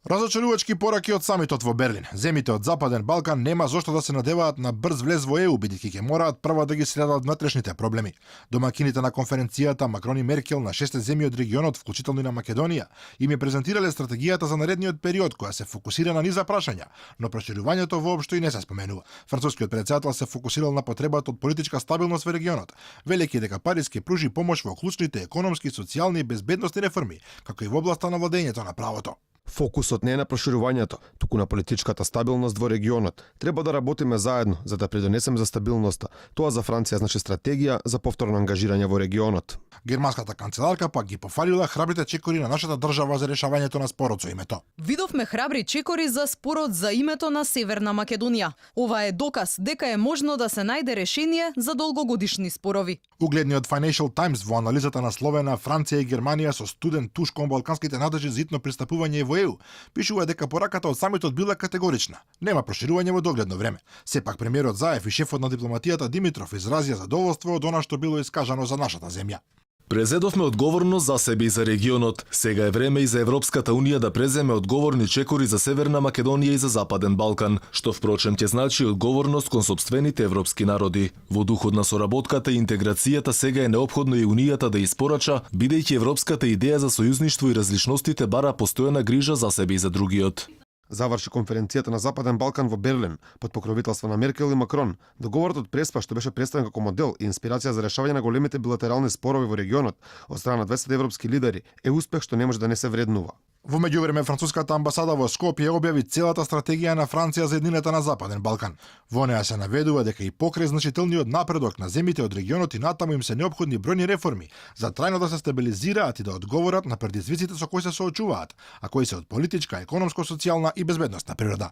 Разочарувачки пораки од самитот во Берлин. Земите од Западен Балкан нема зошто да се надеваат на брз влез во ЕУ, бидејќи ќе мораат прво да ги следат внатрешните проблеми. Домакините на конференцијата Макрон и Меркел на 6 земји од регионот, вклучително и на Македонија, им ја презентирале стратегијата за наредниот период, која се фокусира на низа прашања, но проширувањето воопшто и не се споменува. Францускиот претседател се фокусирал на потребата од политичка стабилност во регионот, велејќи дека Париз ќе пружи помош во клучните економски, социјални и безбедносни реформи, како и во областа на владењето на правото. Фокусот не е на проширувањето, туку на политичката стабилност во регионот. Треба да работиме заедно за да придонесеме за стабилноста. Тоа за Франција значи стратегија за повторно ангажирање во регионот. Германската канцеларка пак ги пофалила храбрите чекори на нашата држава за решавањето на спорот со името. Видовме храбри чекори за спорот за името на Северна Македонија. Ова е доказ дека е можно да се најде решение за долгогодишни спорови. Угледниот Financial Times во анализата насловена Франција и Германија со студен туш кон балканските надлежи за итно пристапување во ЕУ, пишува дека пораката од самитот била категорична. Нема проширување во догледно време. Сепак премиерот Заев и шефот на дипломатијата Димитров изразија задоволство од она што било искажано за нашата земја. Презедовме одговорност за себе и за регионот. Сега е време и за Европската Унија да преземе одговорни чекори за Северна Македонија и за Западен Балкан, што впрочем ќе значи одговорност кон сопствените европски народи. Во духот на соработката и интеграцијата сега е неопходно и Унијата да испорача, бидејќи европската идеја за сојузништво и различностите бара постојана грижа за себе и за другиот. Заврши конференцијата на Западен Балкан во Берлин под покровителство на Меркел и Макрон. Договорот од Преспа, што беше представен како модел и инспирација за решавање на големите билатерални спорови во регионот од страна на 200 европски лидери, е успех што не може да не се вреднува. Во меѓувреме француската амбасада во Скопје објави целата стратегија на Франција за еднината на Западен Балкан. Во неа се наведува дека и покрај значителниот напредок на земите од регионот и натаму им се неопходни бројни реформи за трајно да се стабилизираат и да одговорат на предизвиците со кои се соочуваат, а кои се од политичка, економско-социјална и безбедносна природа.